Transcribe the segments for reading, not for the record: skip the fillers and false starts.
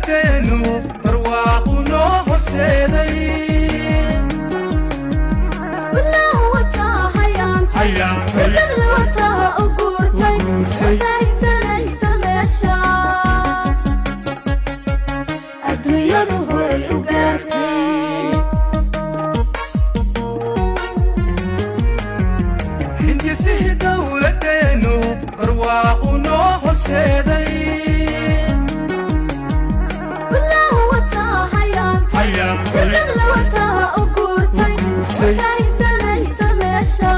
Dowladeenu barwaaqu noo horseeday. Puntland wataa hayaantay, shirkad wataa u guurtay, wataagsanaysa meesha adduunyadu horay u gaartay. Hindisihii dowladeenu barwaaqu noo horseeday. Puntland wataa hayaantay, shirkad wataa u guurtay, wataagsanaysa meesha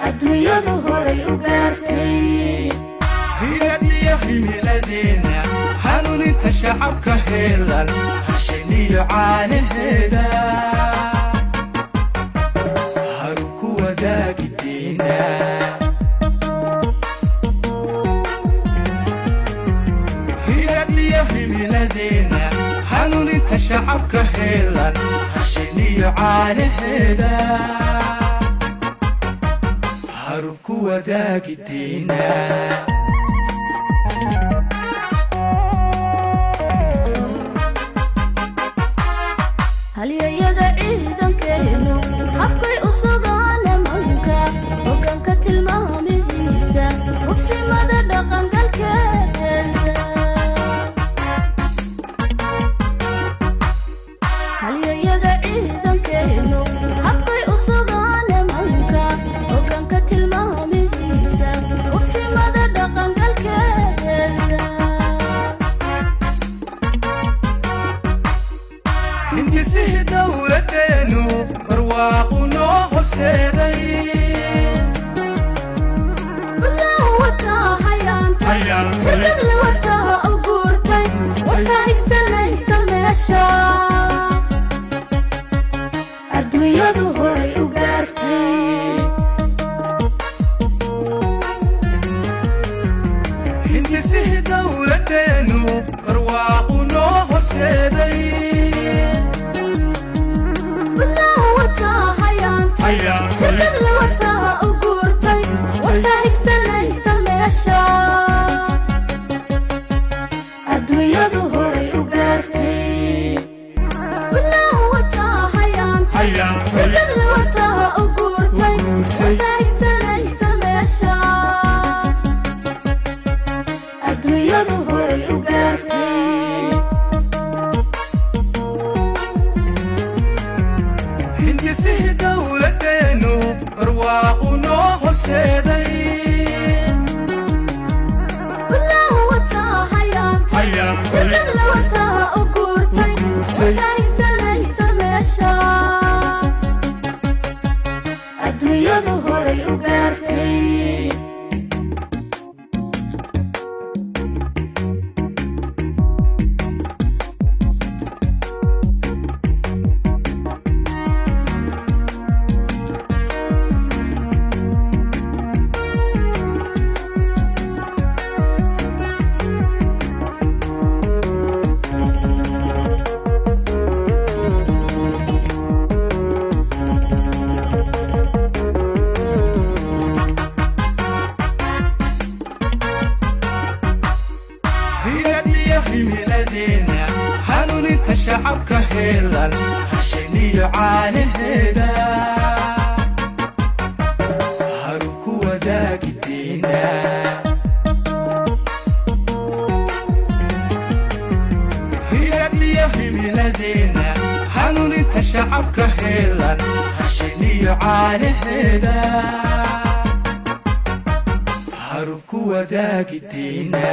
adduunyadu horay u gaartay. Hiladiyo himiladeena, hanuuninta shacabka heelan, hashiniyo caanaheeda haru ku wadaagiteena. Hiladiyo himiladeena, hanuuninta shacabka heelan, hashiniyo caanaheeda haru ku wadaagiteena. Halyayada ciidankeenu habkay u sugaan amanka, hoggaanka tilmaamihiisa, hubsimada dhaqangalkeeda. Halyayada ciidankeenu habkay u sugaan amanka, hoggaanka tilmaamihiisa, hubsimada dhaqangalkeeda. Hindisihii dowladeenu barwaaqu noo horseeday. Puntland wataa hayaantay, shirkad wataa u guurtay, wataa higsanaysa meesha adduunyadu horay u gaartay. Hindisihii dowladeenu barwaaqu noo horseeday. Puntland wataa hayaantay, shirkad wataa u guurtay, wataa higsanaysa meesha adduunyadu horay u gaartay. Puntland wataa hayaantay, shirkad wataa u guurtay, wataa higsanaysa meesha adduunyadu horay u gaartay. Hindisihii dowladeenu barwaaqu noo horseeday. Puntland wataa hayaantay, shirkad wataa u guurtay, wataa higsanaysa meesha adduunyadu horay u gaartay. Hiladiyo himiladeena, hanuuninta shacabka heelan, hashiniyo caanaheeda haru ku wadaagiteena. Hiladiyo himiladeena, hanuuninta shacabka heelan, hashiniyo caanaheeda haru ku wadaagiteena.